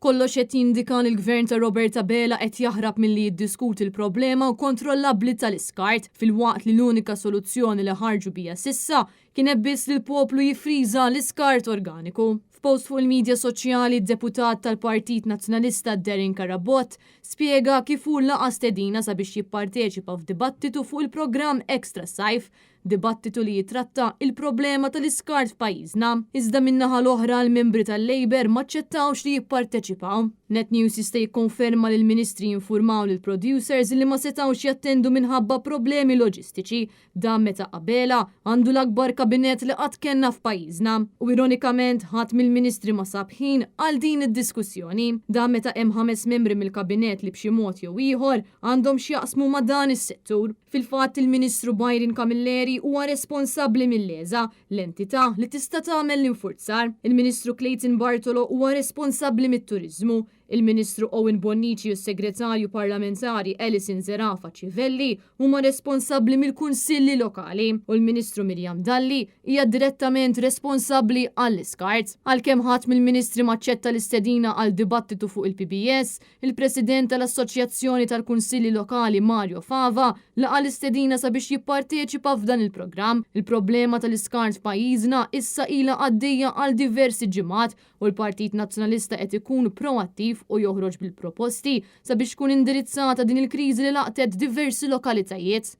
Kollox qed jindika li l-Gvern ta' Robert Abela qed jaħrab milli jiddiskuti l-problema inkontrollabbli tal-iskart, filwaqt li l-unika soluzzjoni li ħarġu biha s'issa kienet biss li l-poplu jiffriża l-iskart organiku. F'post fuq il-midja soċjali, d-Deputat tal-Partit Nazzjonalista Darren Carabott spjega kif hu laqa' stedina sabiex jipparteċipa f'dibattitu fuq il-programm Extra Sajf Dibattitu li jitratta il-problema tal-iskart f'pajjiżna. Iżda min-naħa l-oħra l-membri tal-Labour m'aċċettawx li jipparteċipaw. Net News jista' jikkonferma li l-Ministri infurmaw lill-producers li ma setgħux jattendu minħabba problemi loġistiċi. Dan meta Abela għandu l-akbar kabinett li qatt kellna f'pajjiżna. U ironikament ħadd mill-Ministri ma sab ħin għal din id-diskussjoni. Dan meta hemm ħames membri mill-kabinett li b'xi mod jew ieħor għandhom x'jaqsmu ma' dan is-settur. Fil-fatt, il-Ministru Byron Camilleri huwa responsabbli mill-ESA, l-entità li tista' tagħmel l-infurzar. Il-Ministru Clayton Bartolo huwa responsabbli mit-turiżmu. Il-Ministru Owen Bonnici u s-Segretarju Parlamentari Alison Zerafa Civelli huma responsabbli mill-kunsilli lokali. U l-Ministru Miriam Dalli hija direttament responsabbli għall-iskart. Għalkemm ħadd mill-Ministri m'aċċetta l-istedina għal dibattitu fuq il-PBS, Il-President tal-Assoċjazzjoni tal-Kunsilli Lokali Mario Fava laqa' l-istedina sabiex jipparteċipa f'dan il-programm. Il-problema tal-iskart f'pajjiżna issa ilha għaddejja għal diversi ġimgħat u l-Partit Nazzjonalista qed ikun proattiv u joħroġ bil-proposti sabiex tkun indirizzata din il-kriżi li laqtet diversi lokalitajiet.